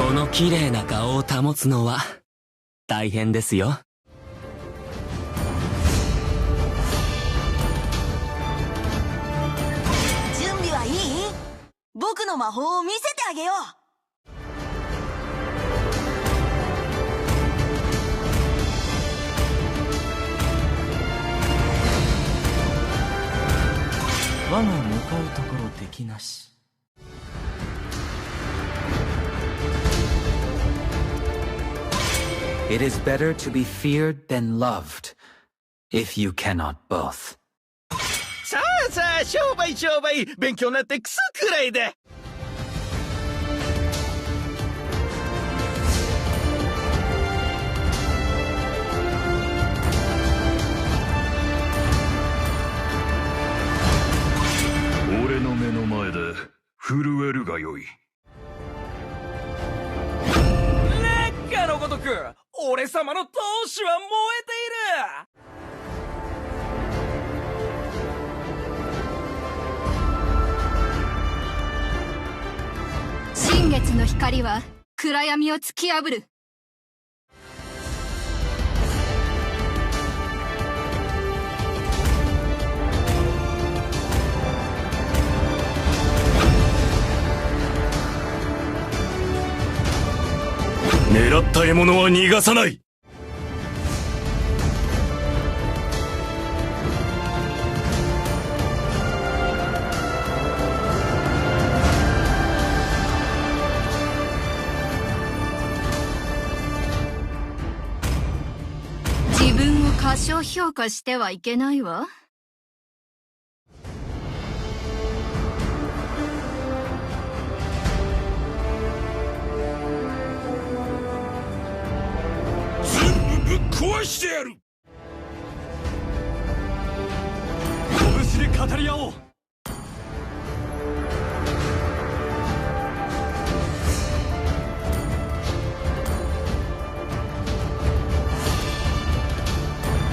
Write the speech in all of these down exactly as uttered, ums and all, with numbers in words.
この綺麗な顔を保つのは大変ですよ。準備はいい？僕の魔法を見せてあげよう。我が向かうところ敵なし。 It is better to be feared than loved, if you cannot both. さあさあ、商売商売、勉強なんてクソくらいだ。俺の目の前で震えるがよい。 烈火のごとく、俺様の闘志は燃えている。新月の光は暗闇を突き破る。 狙った獲物は逃がさない。 自分を過小評価してはいけないわ。 全部ぶっ壊してやる。 拳で語り合おう。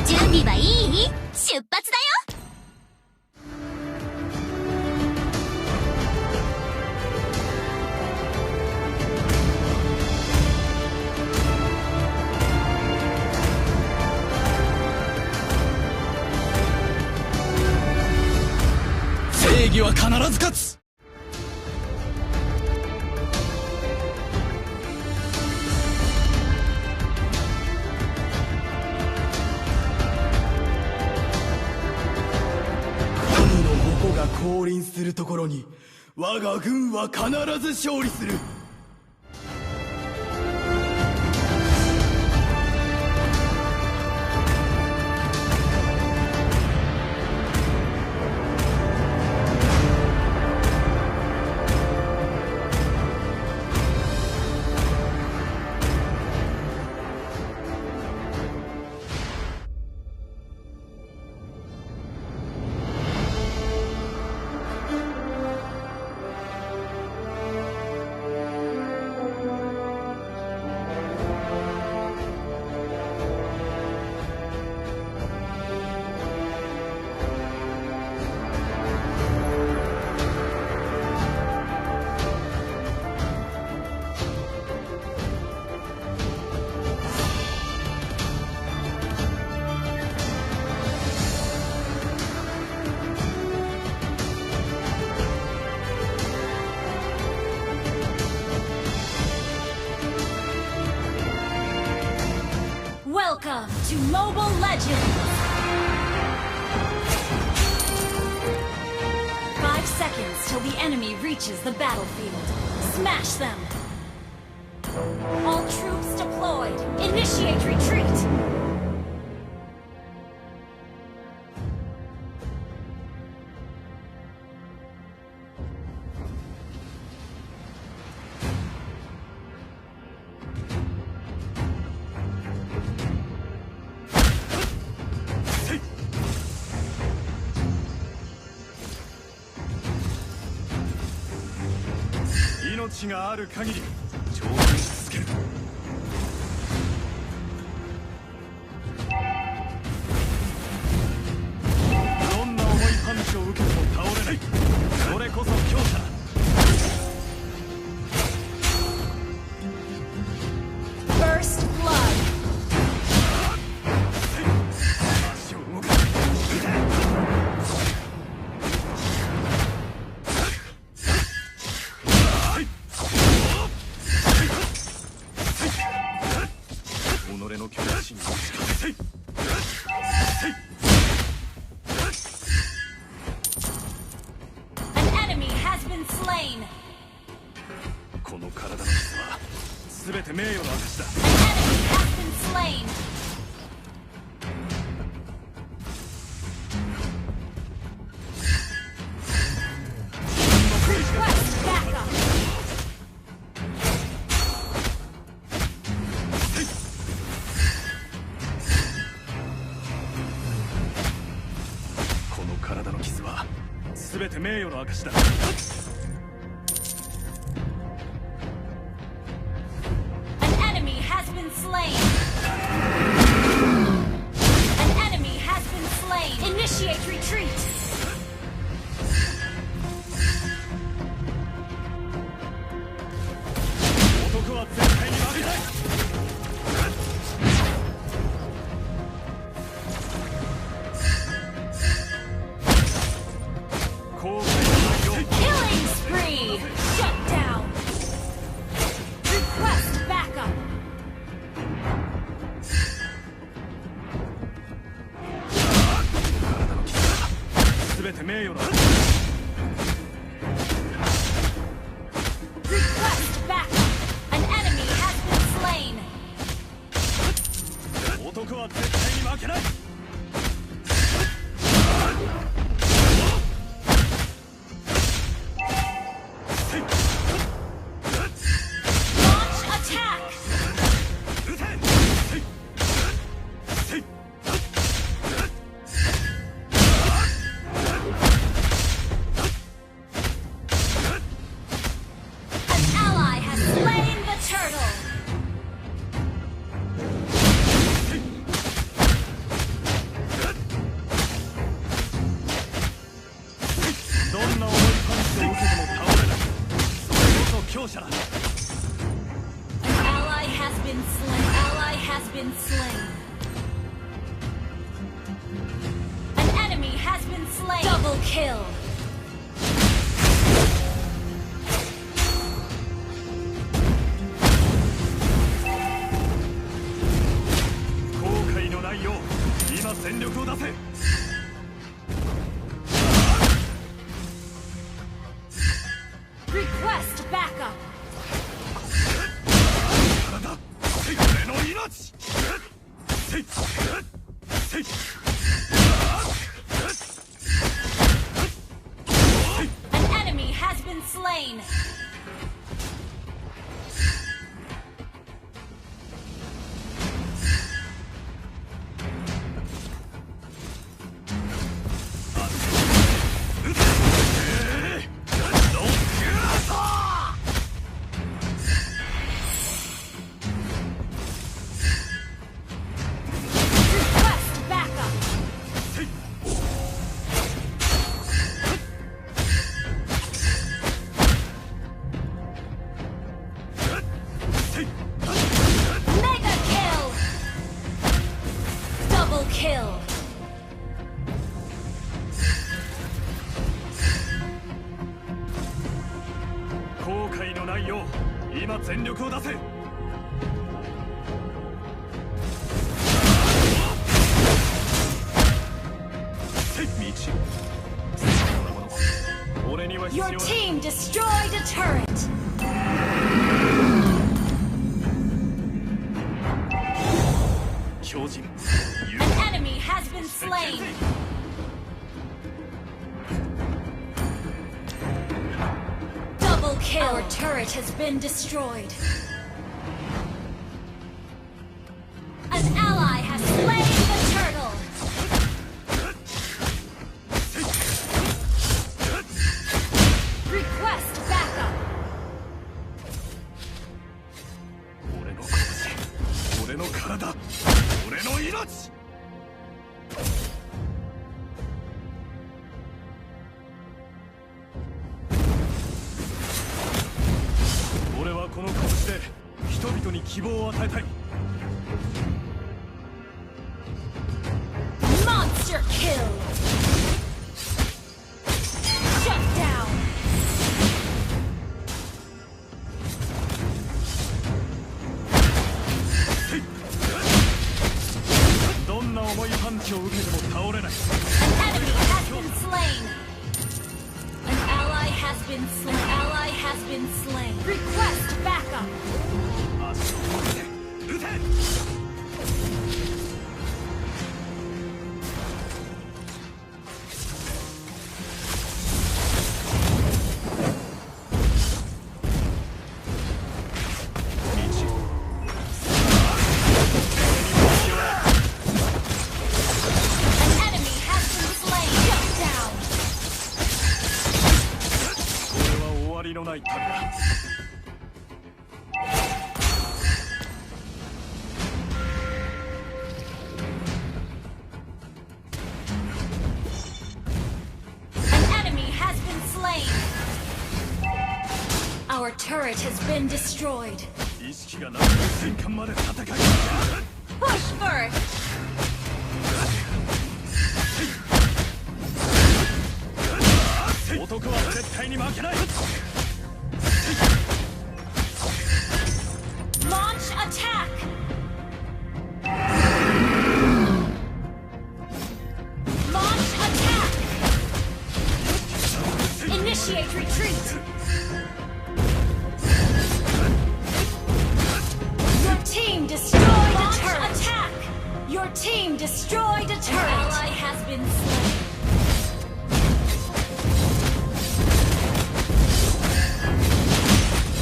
準備はいい？出発だよ。 正義は必ず勝つ。 神の矛が降臨するところに、我が軍は必ず勝利する。 Welcome to Mobile Legends! Five seconds till the enemy reaches the battlefield. Smash them! All troops deployed. Initiate retreat. 命がある限り挑戦し続ける。どんな重いパンチを受けても倒れない。それこそ強者だ。slain. この体の傷は全て名誉の証だ。An enemy has been slain. Request backup. Request backup. この体の傷は全て名誉の証だ。 An enemy has been slain. An enemy has been slain. Initiate retreat. 男は絶対に負けない。 後悔のないよう。 Killing spree! Shut down! Request backup! 体の傷だ。全て名誉の。 Request backup! An enemy has been slain! 男は絶対に負けない。 Launch attack! 打て！ An ally has slain the turtle! どんな重いパンチを受けても倒れない。それこそ強者だ。 An ally has been slain. Ally has been slain. An enemy has been slain. Double kill. 後悔のないよう、今全力を出せ。 Request backup! 体、俺の命！ An enemy has been slain! 後悔のないよう、今全力を出せ。 Your team destroyed a turret. 強靭。 An enemy has been slain. Double kill. Our turret has been destroyed. An ally has slain the turtle. Request backup. 俺の拳、俺の体、俺の命！ 俺はこの拳で人々に希望を与えたい。 Monster kill! Shut down! An enemy has been slain. An ally has been slain. An Has been slain. Request backup. An enemy has been slain. Shut down. これは終わりのない旅だ。 An enemy has been slain. Our turret has been destroyed. 意識がない。戦艦まで戦い。 Push first. 男は絶対に負けない。 Launch attack! Launch attack! Initiate retreat! Your team destroyed a turret! Attack! Your team destroyed a turret! An ally has been slain.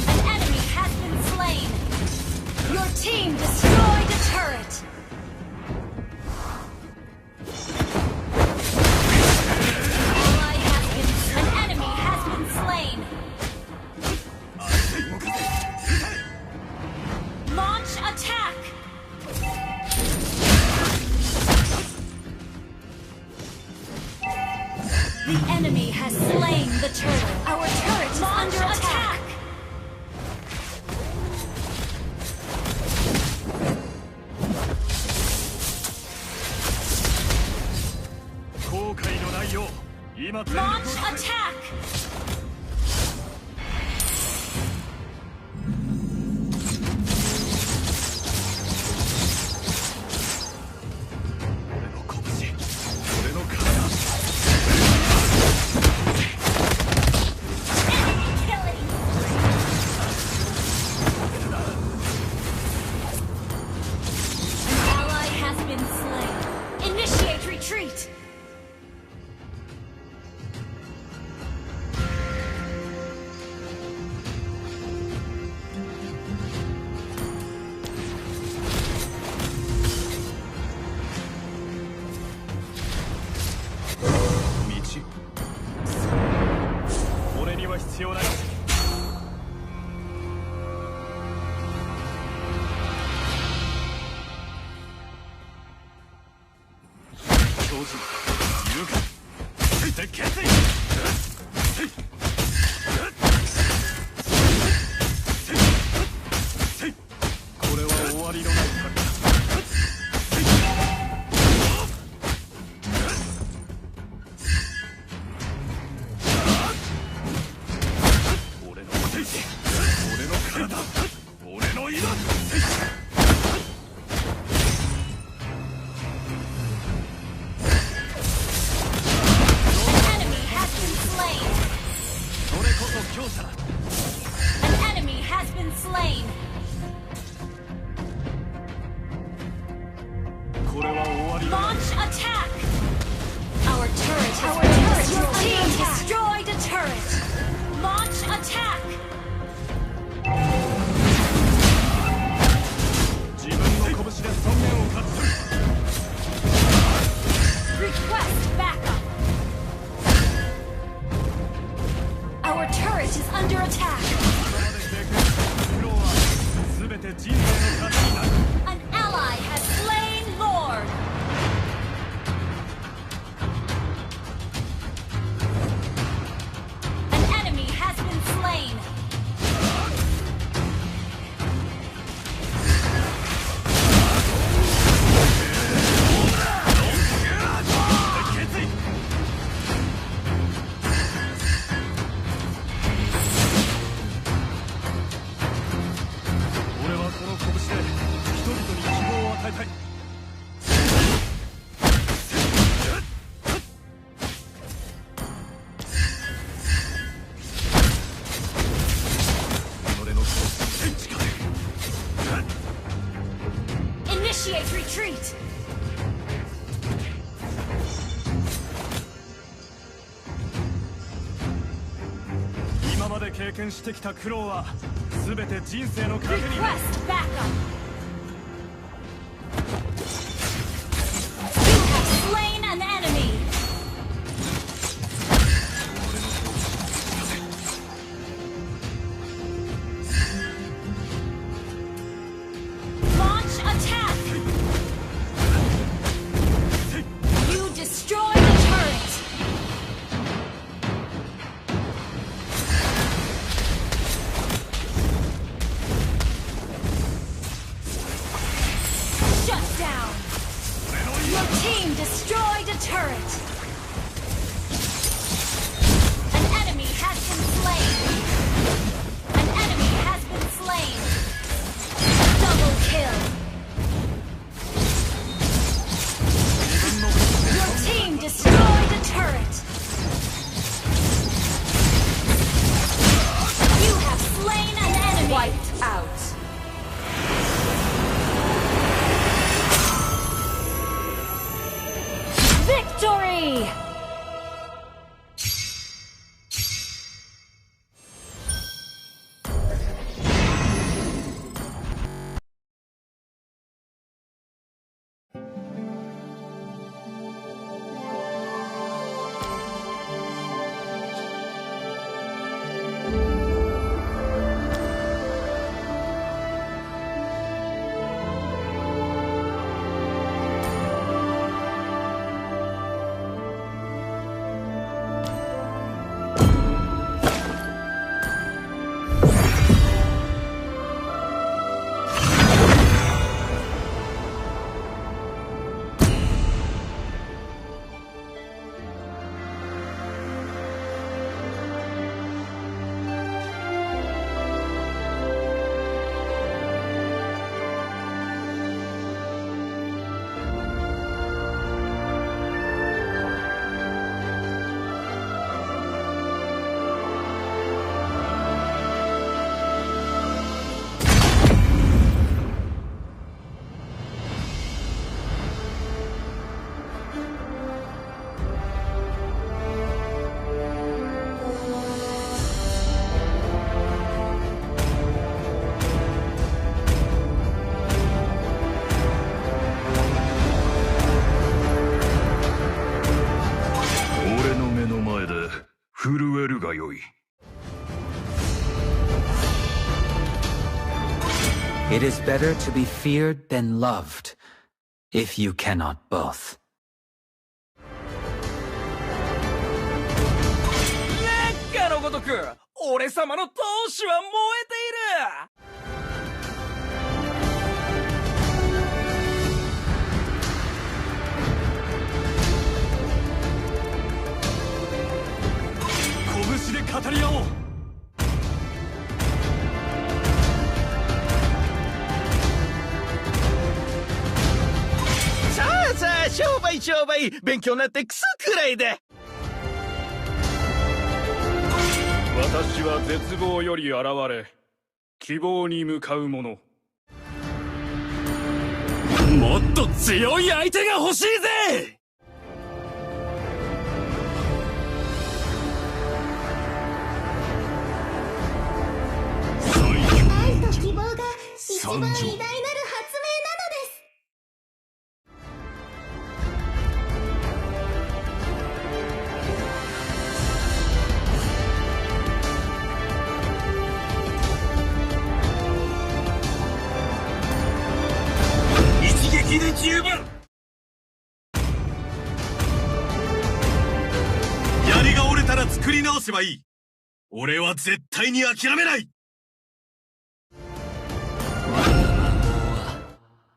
An enemy has been slain. Your team destroyed a turret. Ally has been, an enemy has been slain. Launch attack. The enemy has slain the turret. Our turret is under attack. 後悔のないよう、今全力を尽くせ。 Launch attack! 俺の拳、俺の体。 Enemy killing spree. An ally has been slain. Initiate retreat. 道？俺には必要ない。 強靭、勇敢、そして決意。これは終わりのない旅だ。俺の、俺の体、俺の命。 Enemy has been slain. それこそ強者だ。 An enemy has been slain. これは終わりだ。 Launch attack. Our turret has been destroyed. Your team destroyed a turret. Launch attack. 自分の拳で尊厳を勝ち取る。 Request backup. Our turret is under attack. 今まで経験した苦労は全て人生の糧になる。 An ally has slain Lord. An enemy has been slain. Retreat! 今まで経験してきた苦労は全て人生の糧になる。 Request backup! You have slain an enemy! Launch attack! You destroy the turret! Shut down! Your team destroyed a turret! An enemy has been slain! An enemy has been slain! Double kill! Your team destroyed a turret! You have slain an enemy! Wiped out! Victory! It is better to be feared than loved, if you cannot both. 烈火のごとく、俺様の闘志は燃えている。 拳で語り合おう。 さあさあ、商売商売、勉強なんてクソくらいだ。 私は絶望より現れ、希望に向かう者。 もっと強い相手が欲しいぜ！ 愛と希望が一番偉大なる発明なのです。 一撃で十分。 槍が折れたら作り直せばいい。俺は絶対に諦めない。 我が魔法は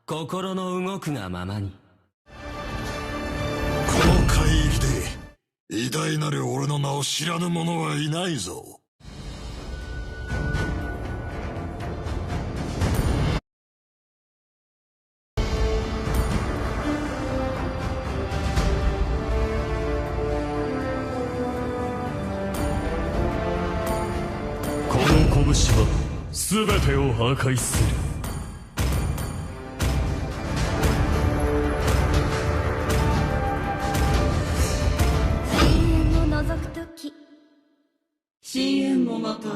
心の動くがままに。 この海域で偉大なる俺の名を知らぬ者はいないぞ。 この拳は全てを破壊する。深淵もまた、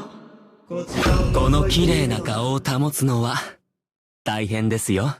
こちらをこの綺麗な顔を保つのは大変ですよ。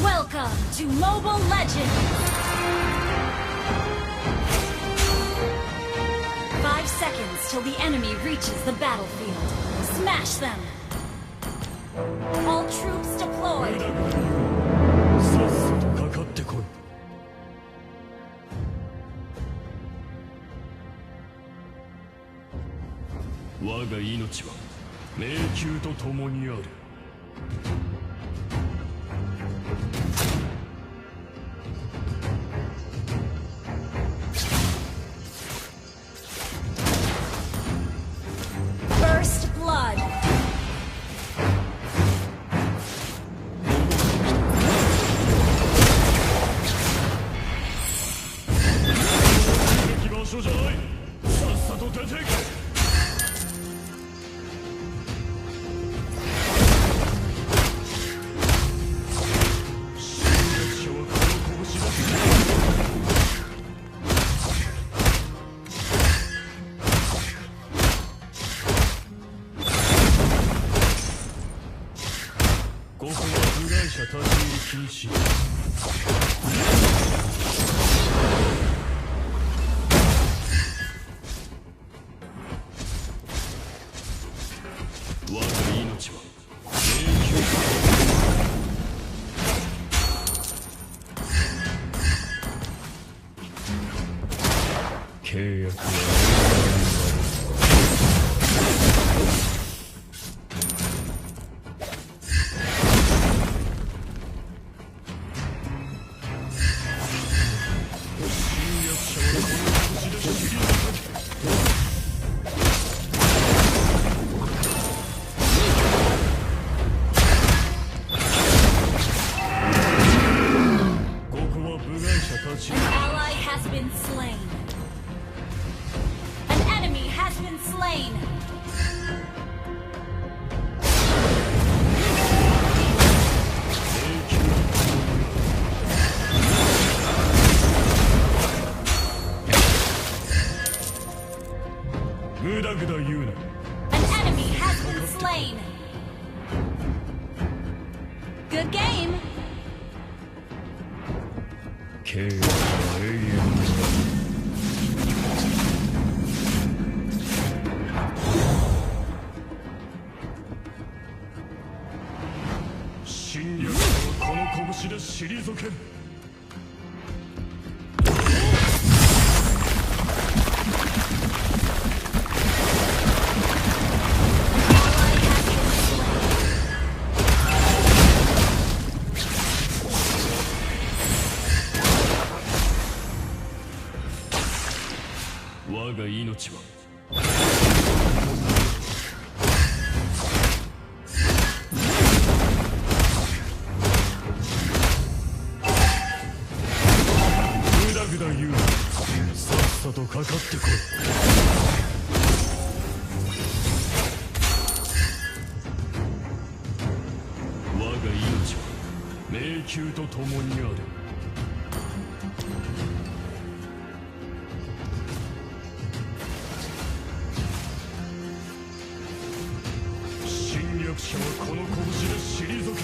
Welcome to Mobile Legends! Five seconds till the enemy reaches the battlefield. Smash them! All troops deployed! さっさとかかってこい。 我が命は迷宮と共にある。 First blood. 場所じゃない。さっさと出ていけ。侵略者はこの拳で。 ここは部外者立ち入り禁止。 我が命は永久。 契約は永遠になる。 侵略者はこの星で退け。 ここは部外者立ち。 An ally has been slain. An enemy has been slain. 無駄無駄言うな。 An enemy has been slain. Good game. 契約は永遠になる。 侵略者はこの拳で退ける。 我が命は。 無駄無駄言うな。さっさとかかってこい。 我が命は迷宮と共にある。 侵略者はこの拳で退け。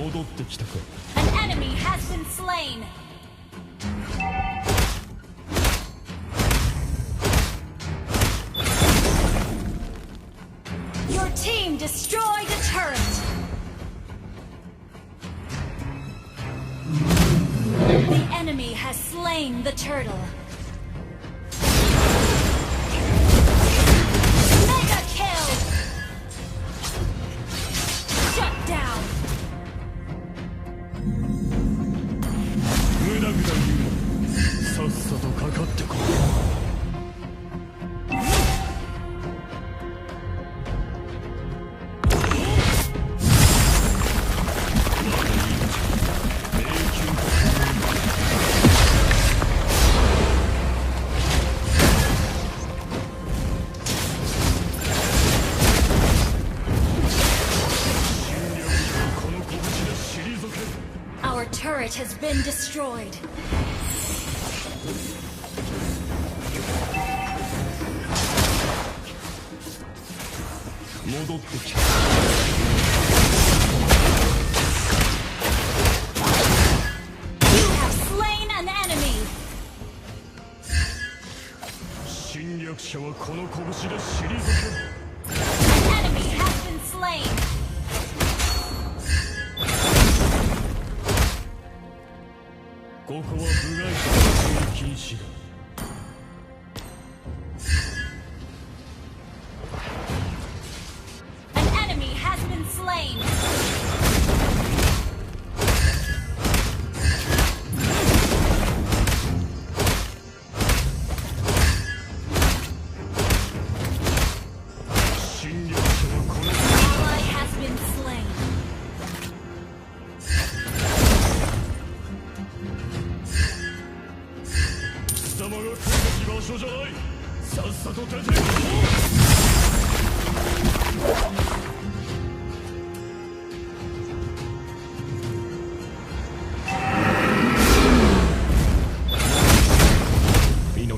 An enemy has been slain. Your team destroyed a turret. The enemy has slain the turtle. Mega kill! Shut down! 無駄無駄言うな。さっさとかかってこい。 Our turret has been destroyed. 戻ってきた。 You have slain an enemy. 侵略者はこの拳で退ける。 An enemy has been slain. ここは部外者の出入り禁止だ。 An enemy has been slain. 侵略者はこの Ally has been slain. 貴様が来るべき場所じゃない。さっさと出て行こう。 Your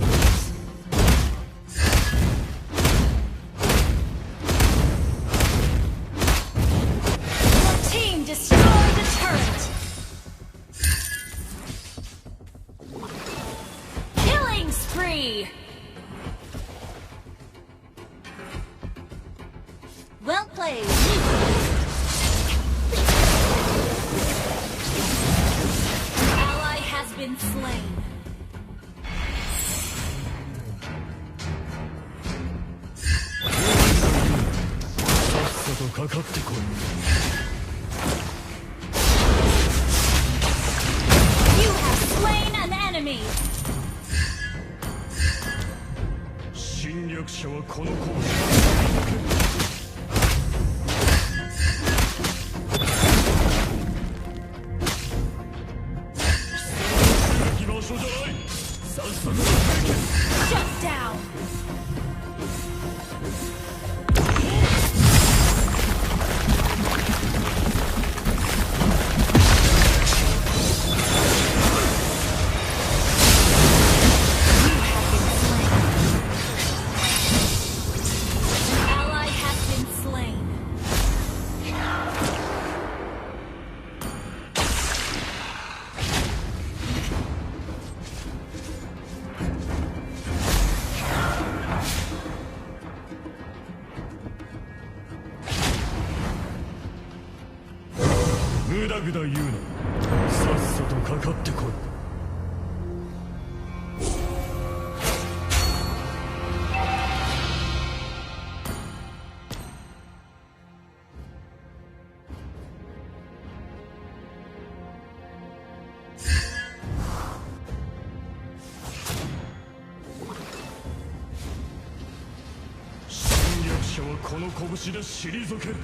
team destroyed a turret. Killing spree. Well played. An ally has been slain. さっさとかかってこい。 You have slain an enemy. 侵略者はこの拳で退ける。貴様の来るべき場所じゃない。さっさと退け。 Shut down. You have been slain. An ally has been slain. 無駄無駄言うな。さっさとかかってこい。 侵略者はこの拳で退ける。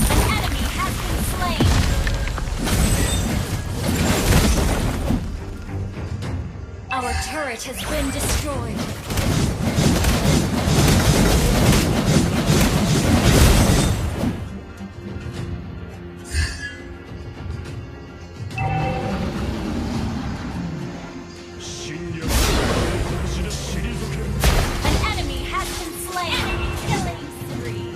An enemy has been slain. Our turret has been destroyed. 侵略者を拳で退ける。 An enemy has been slain. Enemy killing spree.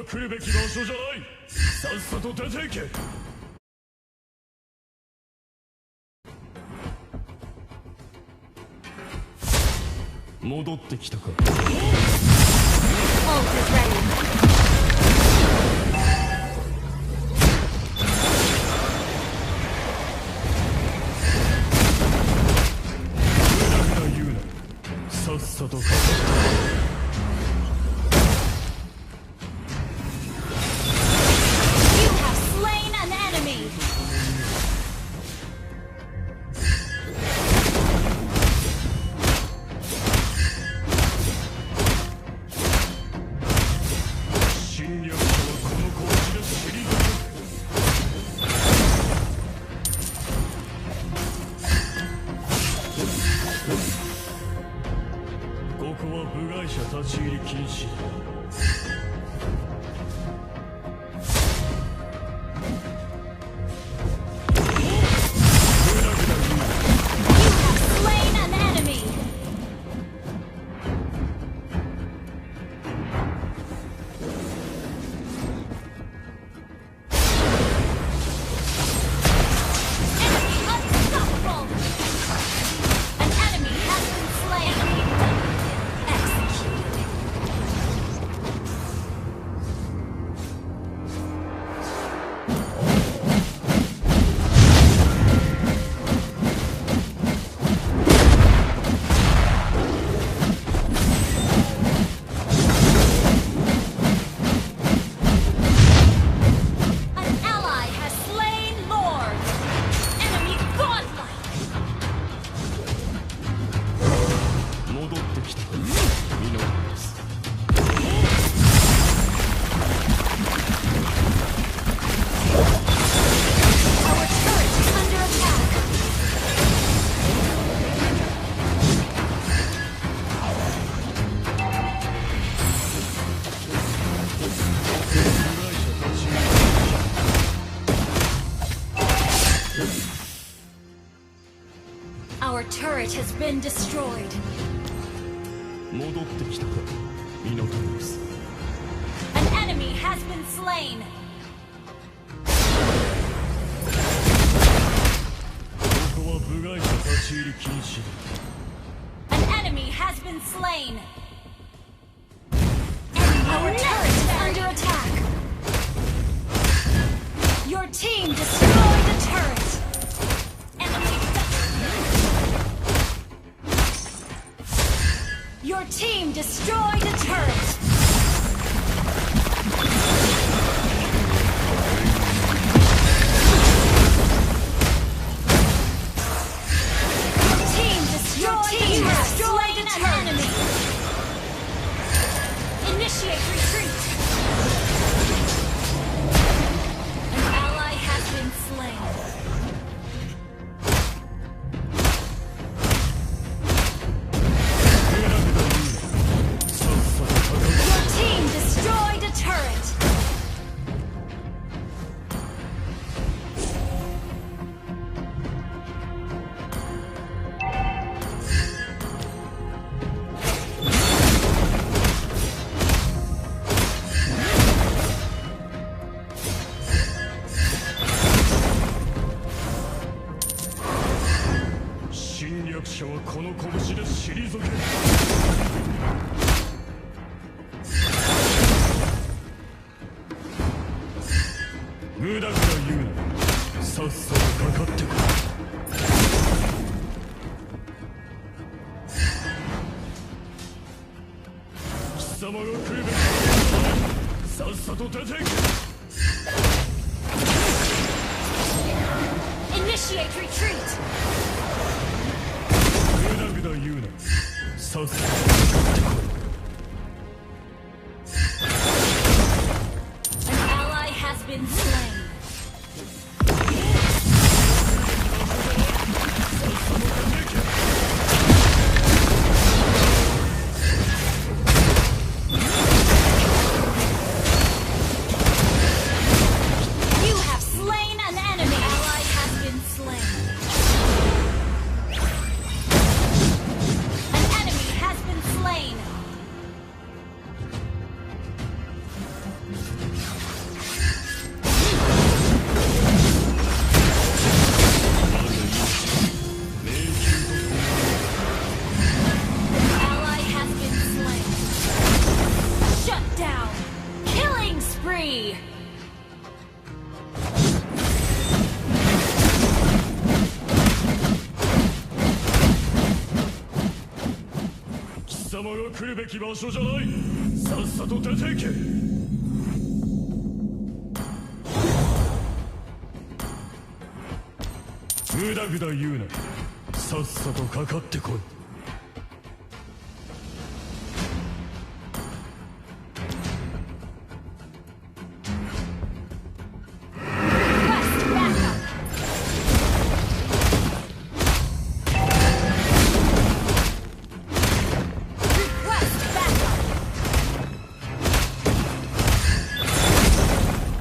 来るべき場所じゃない。さっさと出ていけ。戻ってきたか。 Ult is ready. 無駄言うな。さっさとかかって。 You have slain an enemy! 侵略者はこの拳で退け。 ここは部外者立ち入り禁止。 You have slain an enemy! Enemy unstoppable! An enemy has been slain. Executed. An ally has slain Lord. Enemy godlike. 戻ってきた。見逃す。 Our turret is under attack. Our turret has been destroyed. 戻ってきたか、ミノタウロス。 An enemy has been slain. ここは部外者立ち入り禁止。 An enemy has been slain. Our turret is under attack. Your team destroyed a turret. Enemy double. Your team destroyed a turret. Your team destroyed, your team destroyed an enemy. Initiate retreat. An ally has been slain. Your team destroyed a turret. 侵略者はこの拳で退け。 無駄から言うな。さっさとかかってこい。貴様が来るべきだ。さっさと出ていけ。 Initiate retreat! 無駄言うな。さっさとかかってこい。 An ally has been slain. You have slain an enemy. Ally has been slain. An enemy has been slain. 貴様が来るべき場所じゃない。さっさと出て行け。ぐだぐだ言うな。さっさとかかってこい。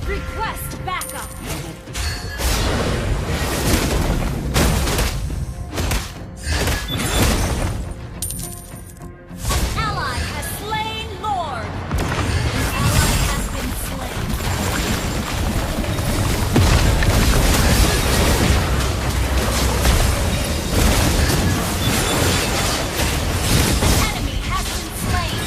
Request backup! An ally has slain Lord! An ally has been slain. An enemy has been slain.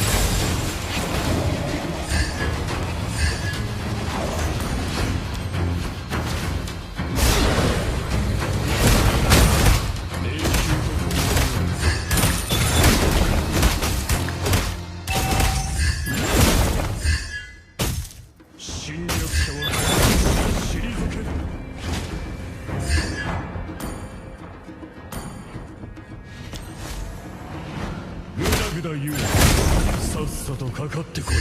侵略者は退け。グダグダ言うな。さっさとかかってこい。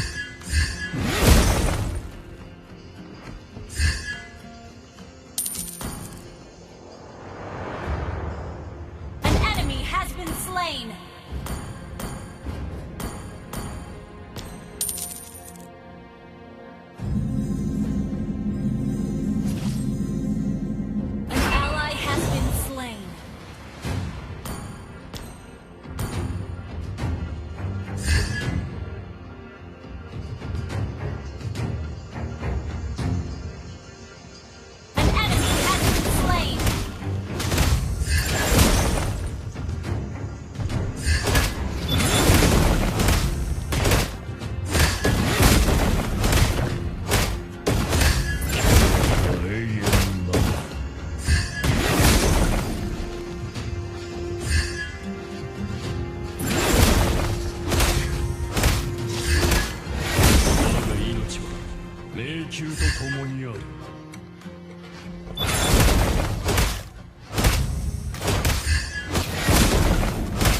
An enemy has been slain. An ally has been slain. An enemy has been slain.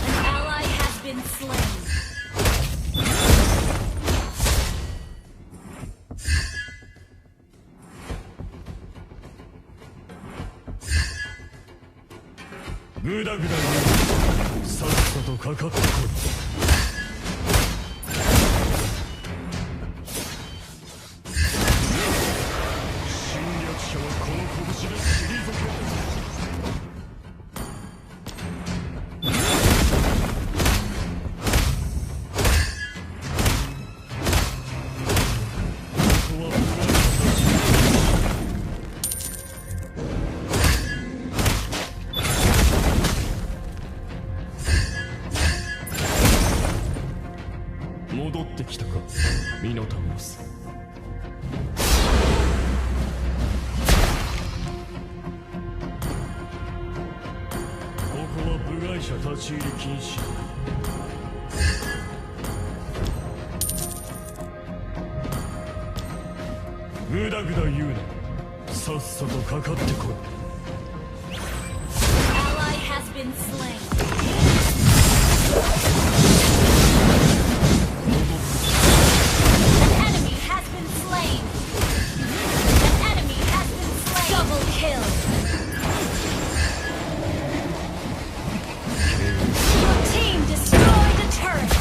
An ally has been slain. グダグダ言う。さっさとかかってこい。 侵略者はこの拳で退け。 ここは部外者立ち入り禁止。 グダグダ言うな。さっさとかかってこい。 Ally has been slain. An enemy has been slain. An enemy has been slain. Double kill. Your team destroyed a turret.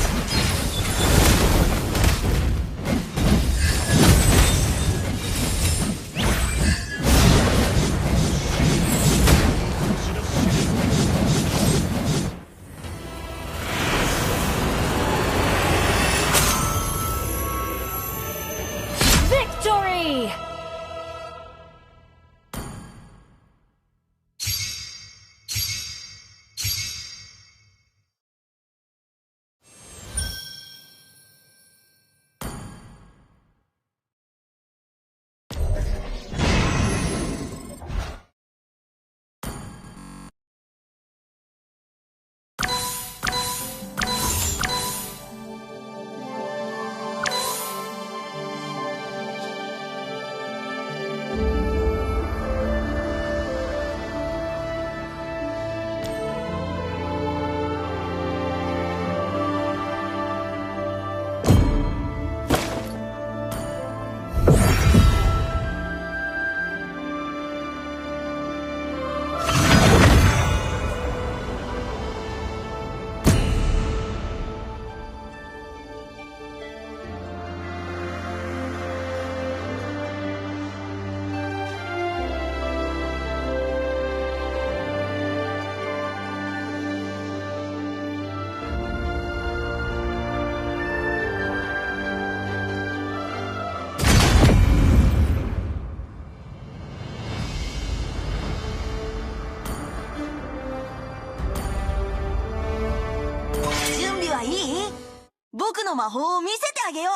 僕の魔法を見せてあげよう。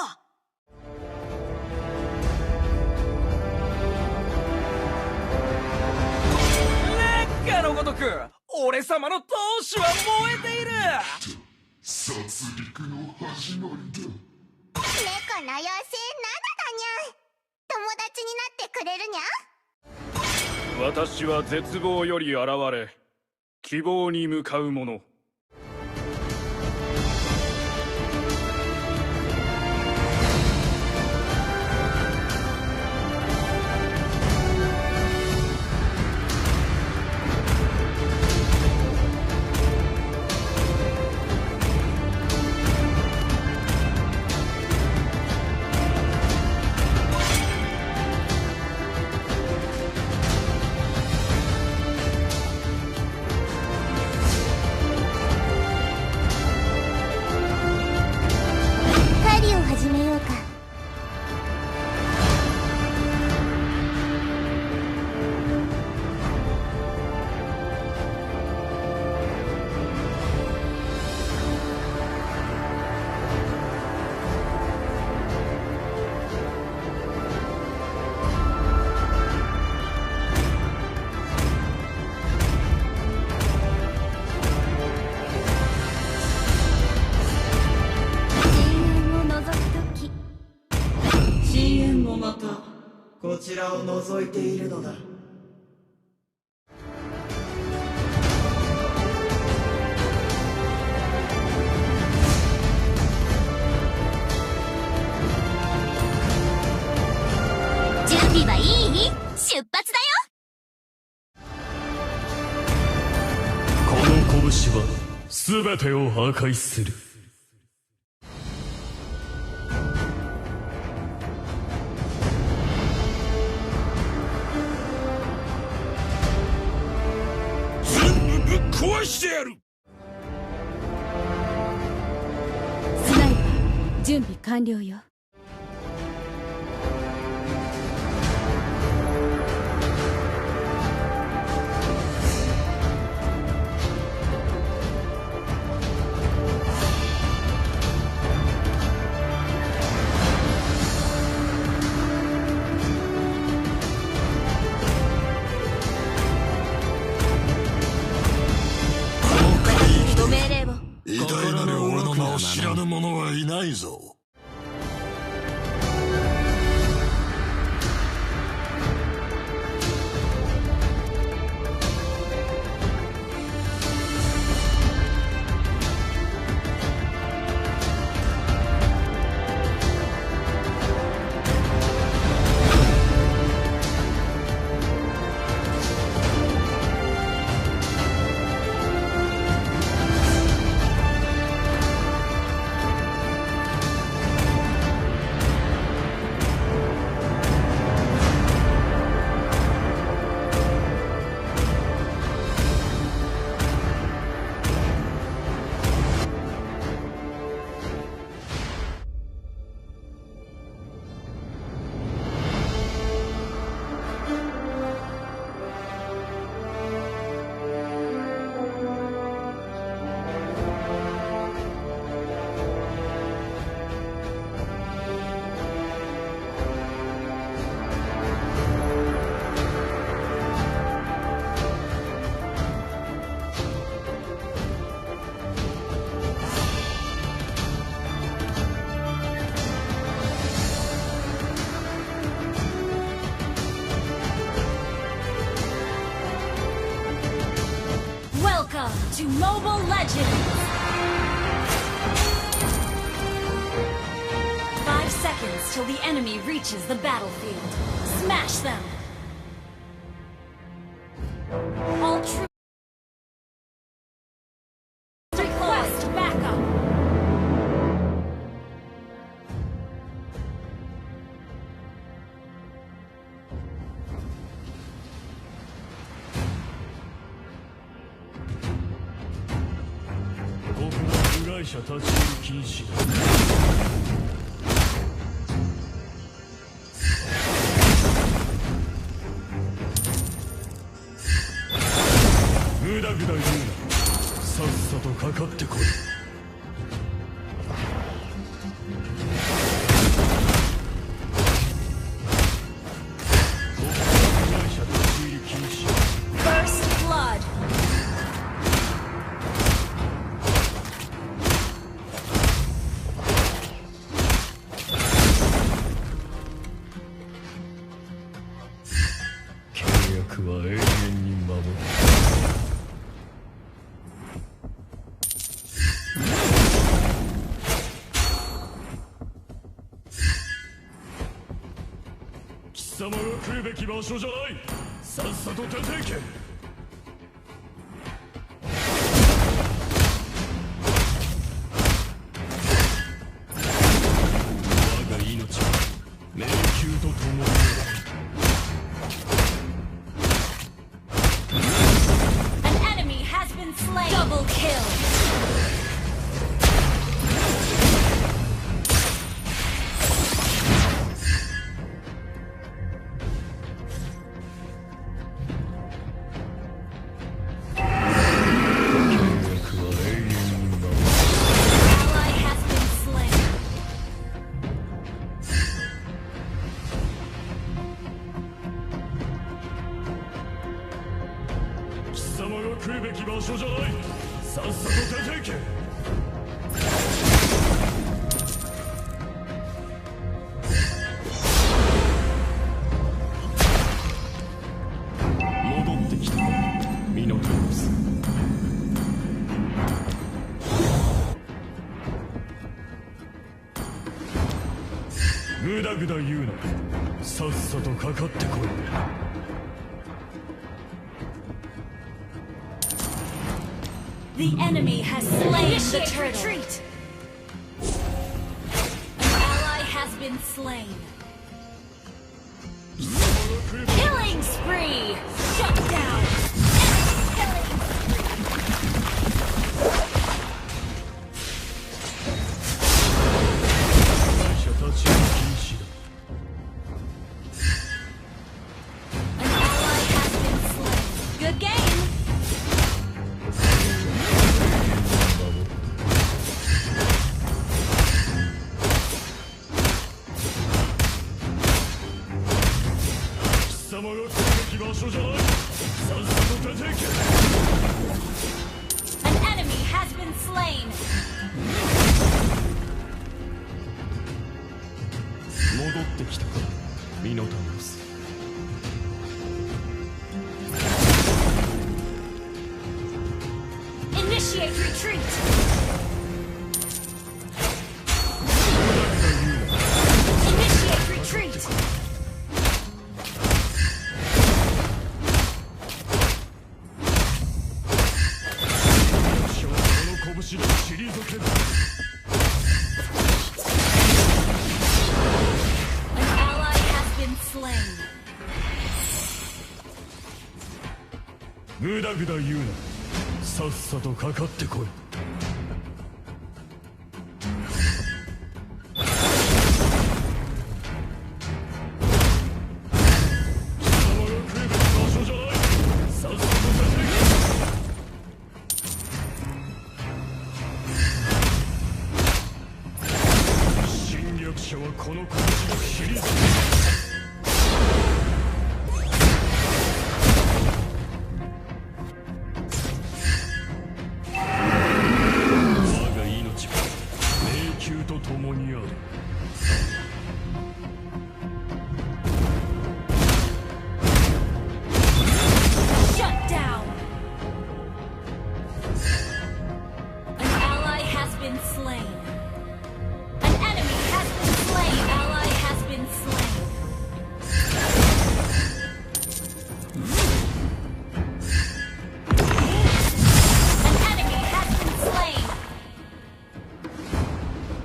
烈火のごとく、俺様の闘志は燃えている。殺戮の始まりだ。 猫の妖精、ナナだにゃん。友達になってくれるにゃん。 私は絶望より現れ、希望に向かう者。 狩りを始めようか。 深淵もまたこちらを覗いているのだ。 準備はいい？出発だよ。 この拳は全てを破壊する。 全部ぶっ壊してやる。 スナイパー、準備完了よ。 偉大なる俺の名を知らぬ者はいないぞ。 Welcome to Mobile Legends! Five seconds till the enemy reaches the battlefield. Smash them! All troops request backup! ここは部外者立ち入り禁止だ。無駄ぐだ言うな。さっさとかかってこい。来るべき場所じゃない。さっさと出ていけ。我が命は迷宮と共にある。 An enemy has been slain. Double kill. 契約は永遠に守る。 Ally has been slain. 貴様が来るべき場所じゃない。さっさと出ていけ。 The enemy has slain the turtle. Retreat. An ally has been slain. Killing spree! Shut down! Killing spree! An ally has been slain. Good game! 貴様が来るべき場所じゃない。さっさと出ていけ。 An enemy has been slain. 戻ってきたか、ミノタウロス。 Initiate retreat! Initiate retreat! この拳で退ける。 An ally has been slain. ぐだぐだ言うな。さっさとかかってこい。 貴様が来るべき場所じゃない。さっさと出ていけ。 侵略者はこの拳で退ける。 我が命は迷宮と共にある。 Shut down! An ally has been slain. An enemy has been slain. Ally has been slain. An enemy has been slain.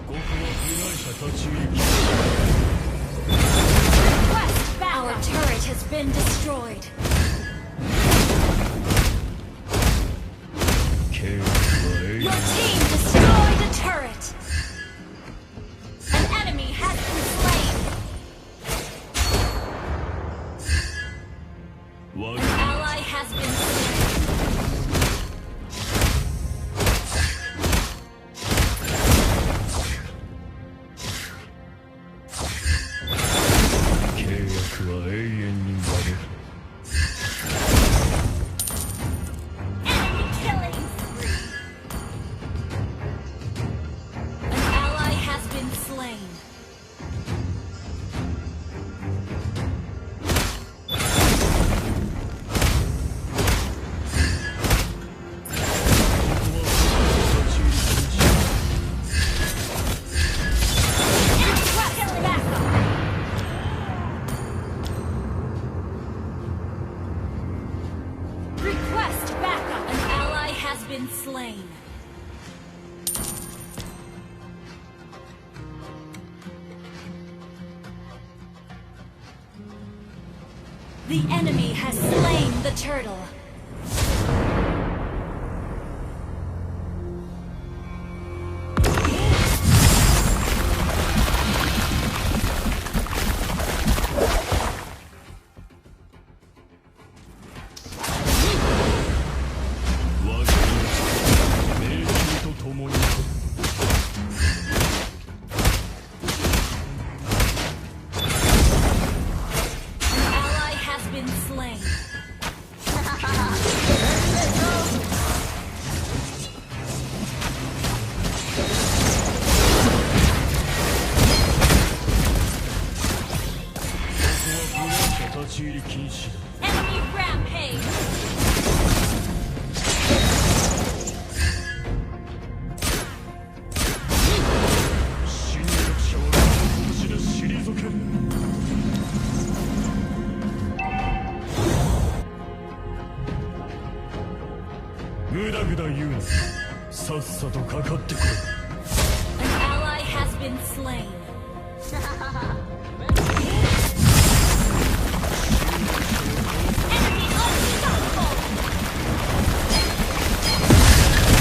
ここは部外者立ち入り禁止。 Request backup. Our turret has been destroyed. 契約は永遠。 Your team destroyed a turret. An enemy has been slain. An ally has been slain. 契約は永遠に守る。 Enemy killing spree. Been slain. The enemy has slain the turtle. An ally has been slain. Enemy rampage. An ally has been slain. Enemy unstoppable.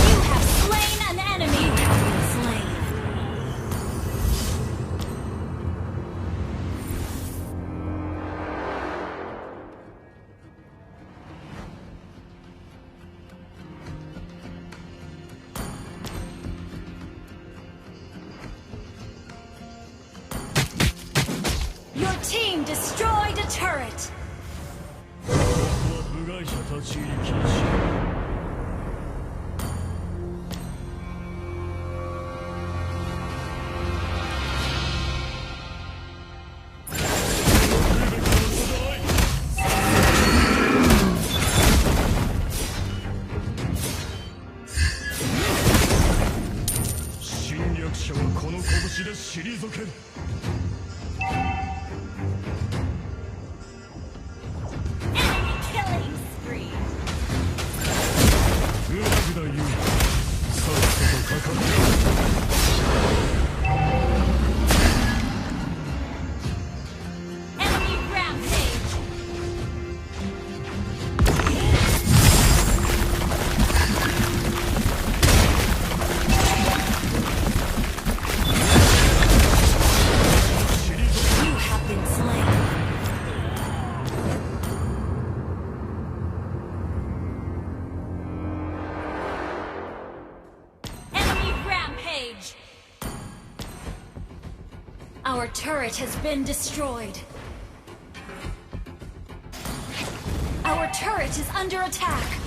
You have slain an enemy. You have been slain. Your team destroyed a turret. Enemy killing spree. Enemy rampage. You have been slain. Enemy rampage. Our turret has been destroyed. Our turret is under attack.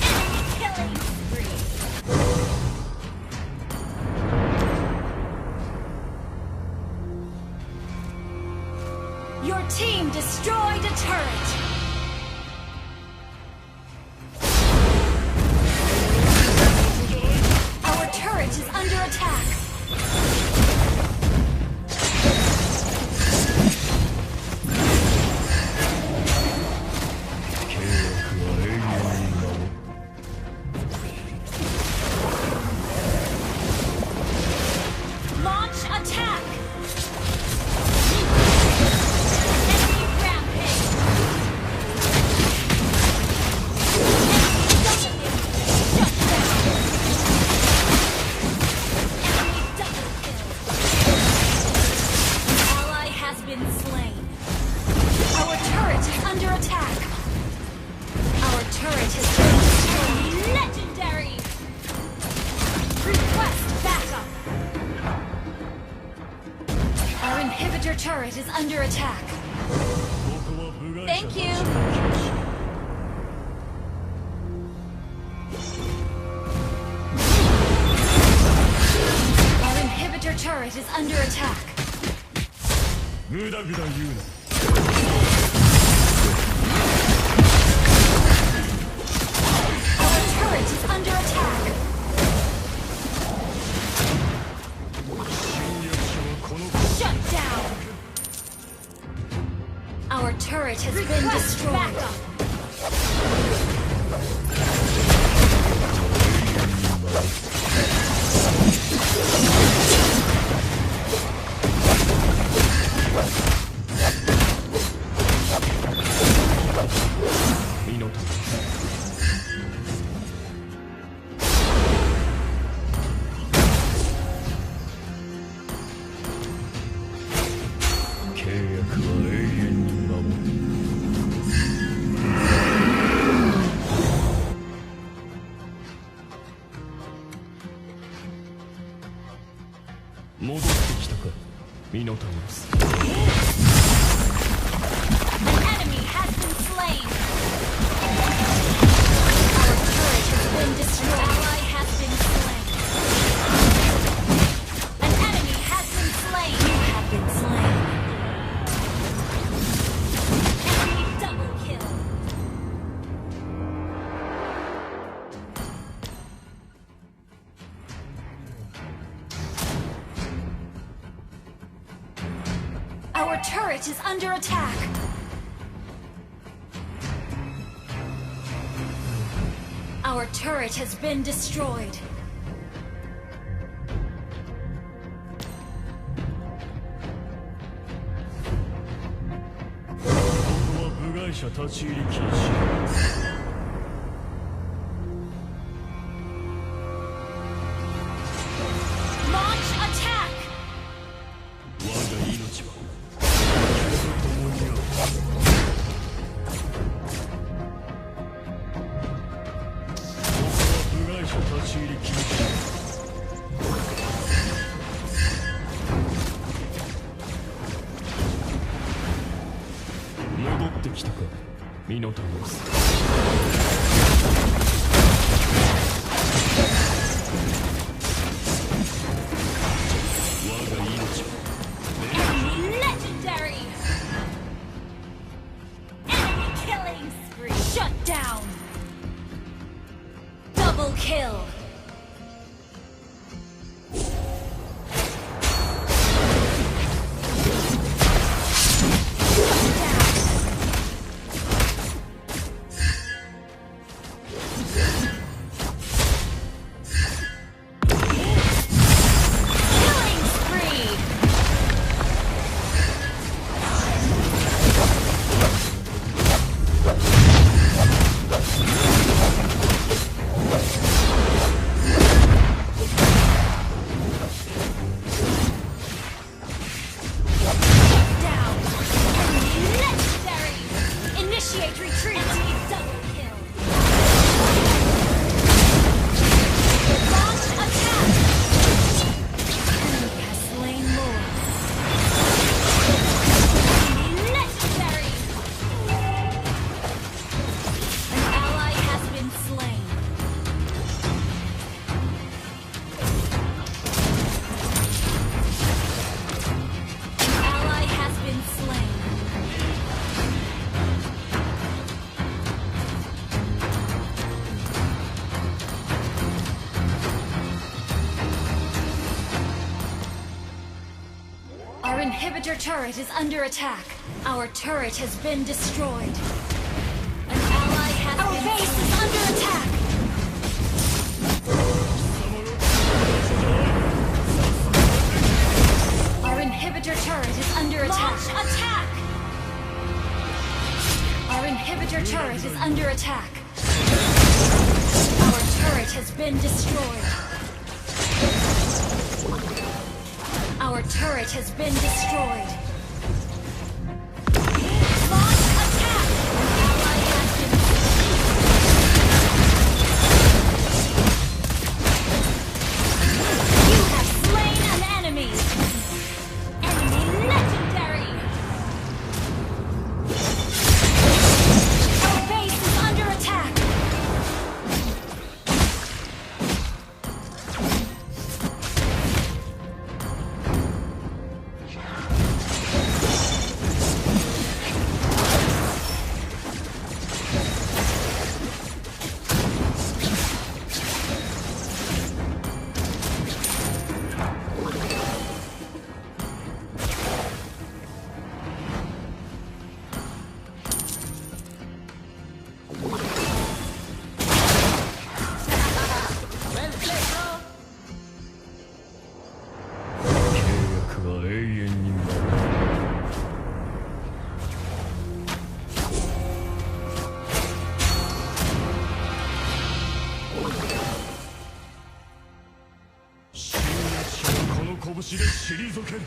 Enemy killing spree. Your team destroyed a turret. Our turret is under attack. Launch attack! Enemy rampage! Enemy double kill! Shut down! Enemy double kill! An ally has been slain. Our turret is under attack. Our turret has been destroyed. Legendary! Request backup! Our inhibitor turret is under attack. Thank you. Our inhibitor turret is under attack. Our turret is under attack. Shut down. Our turret has been destroyed. Backup. 契約は永遠に守る。戻ってきたか、ミノタウロス。 An enemy has been slain. Our turret has been destroyed. Ally has been slain. An enemy has been slain. You have been slain. Enemy double kill. Our turret is under attack. Our turret has been destroyed. Launch attack! 我が命は、共にある。ここは部外者立ち入り禁止。 Enemy legendary! Enemy killing spree! Shut down! Double kill! Killing spree! Down. Enemy legendary. Initiate retreat. Enemy double kill. Launch attack. Enemy has slain Lord. Enemy legendary. An ally has been slain. An ally has been slain. Our inhibitor turret is under attack. Our turret has been destroyed. An ally has Our been base is under attack. Our inhibitor turret is under attack. Launch attack! Our inhibitor turret is under attack. Our turret has been destroyed. Our turret has been destroyed. Launch attack! An ally has been slain. You have slain an enemy. Enemy legendary. Our base is under attack. 退ける。